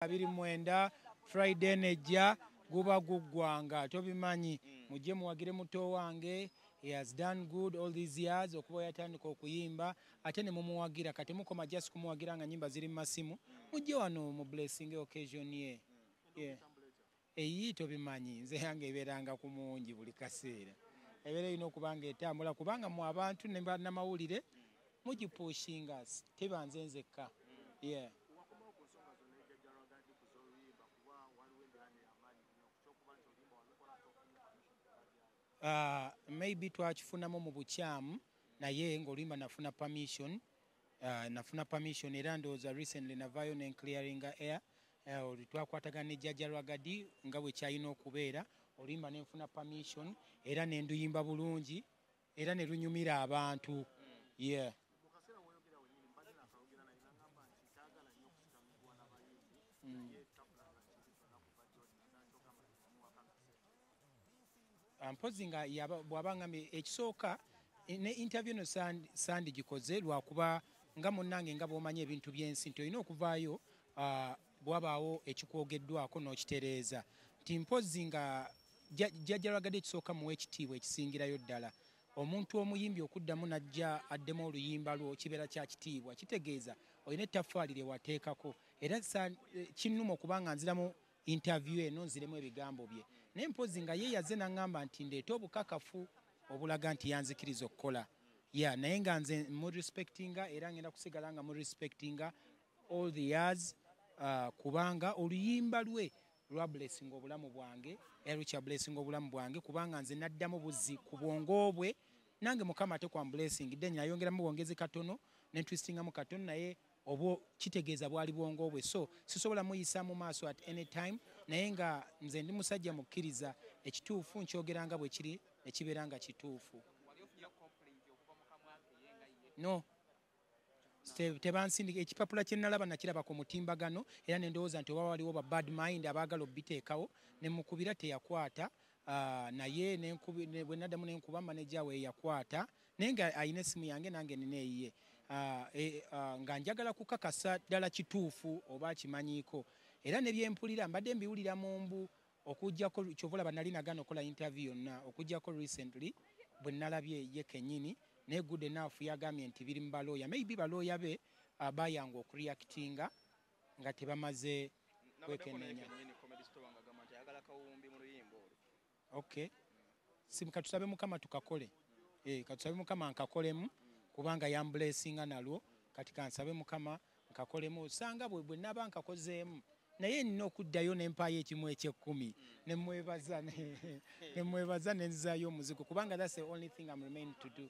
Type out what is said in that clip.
29, Friday nejja guba guggwanga, tobimanyi. Mujje muwagire muto wange. He has done good all these years okuba yatandika okuyimba, ate ne mumuwagira. Kati mukoma just kumuwagira nga nyimba ziri mu masimu, mujje wano mu blessing occasion ye, yeah. Eyi tobimanyi, nze yange ebeeranga ku mungi buli kaseera, ebeera erina okuba nga etambula, kubanga mu abantu ne bannamawulire mugipushinga, teba nze nzekka, yeah. Wakomawo ku nsonga zonna ejjajja Rwagadi ku z'oluyimba, kuba waliwo embera y'amaanyi nnyo kyokuba nti oluyimba walukola tofunye permission kuva gyali. Maybe twakifunamu mu bukyamu, naye ng'oluyimba nafuna permission, nafuna permission, era ndowooza recently navaayo ne clearinga air. Twakwatagana ne Jjajja Rwagadi nga bwe kyalina okubeera. Oluyimba nenfuna permission era nenduyimba bulungi era ne lunyumira abantu, yeah. Mu kaseera weeyogera wennyini, mbadde nakayogera naye nagamba nti taagala nnyo kusika miguwa n'abayimbi, naye tafunanga kintu kyonna kuva gyoli, naddala kyogamba nti wamuwako akasente. Mpozi nga bw'aba ngambye ekisooka ne interview eno sandigikoze, lwakuba nga munnange nga bw'omanyi ebintu by'ensi nti olina okuvaayo, bwabaawo ekikwogeddwako n'okitereeza, nti mpozi nga Jjajja Rwagadde ekisooka muwa ekitiibwa ekisingirayo ddala. Omuntu omuyimbi okuddamu n'ajja addemu oluyimba lwo kibeera kya kitiibwa, kitegeeza olina ettaffaali lye wateekako. Era kinnuma okubanga nziramu interview eno nziremu ebigambo bye, naye mpozi nga ye yazze n'aŋŋamba nti ndeete obukakafu obulaga nti yanzikiriza okukola ya, naye nga nze murespectinga era ngenda kusigala nga murespectinga all the years, kubanga oluyimba lwe lwa blessing obulamu bwange era lukya blessing obulamu bwange, kubanga nze naddamu buzzi ku bwongo bwe nange Mukama ate kwa blessing, then nayongeramu bwongezi katono ne twistingamu katono, naye obwo kitegeeza bwali bwongo bwe, so sisobola muyisa mu maaso at any time. Naye nga nze ndi musajja mukkiriza, ekituufu nkyogera nga bwe kiri nekibeera nga kituufu. Wali ofunye complaint okuva mu kamwa ke ye nga ye? No. Tebansindika. Ekipapula kye nalaba nakiraba ku mutimbagano, era ne ndowooza nti oba waliwo ba bad mind abaagala obbiteekawo, ne mukubira teyakwata. Naye bwe naddamu nenkuba manager we yakwata, naye nga ayina essimu yange nange nina eyiye. Nga njagala kukakasa ddala kituufu oba akimanyiiko, era ne byempulira mbadde mbiwulira mu mbu, okugjako kyova olaba nali nagaana okukola interview yonna, okugjako recently bwe nalabye ye kennyini. Naye good enough yagambye nti biri mu balooya, maybe balooya be bayanga okureactinga nga tebamaze Nabaddeko naye kwekenneenya. Kennyini Comedy Store ng'agamba nti ayagala kawumbi mu luyimba olwo. Okay, si katusabe Mukama tukakole, katusabe Mukama nkakolemu, kubanga yamblessinga nalwo. Kati kansabe Mukama nkakolemu, osanga bwe naba nkakozeemu, naye nina okuddayo nempaayo ekimu ekyekkumi nemwebaza, nemwebaza nenzaayo omuzigo, kubanga that's the only thing I'm remain to do.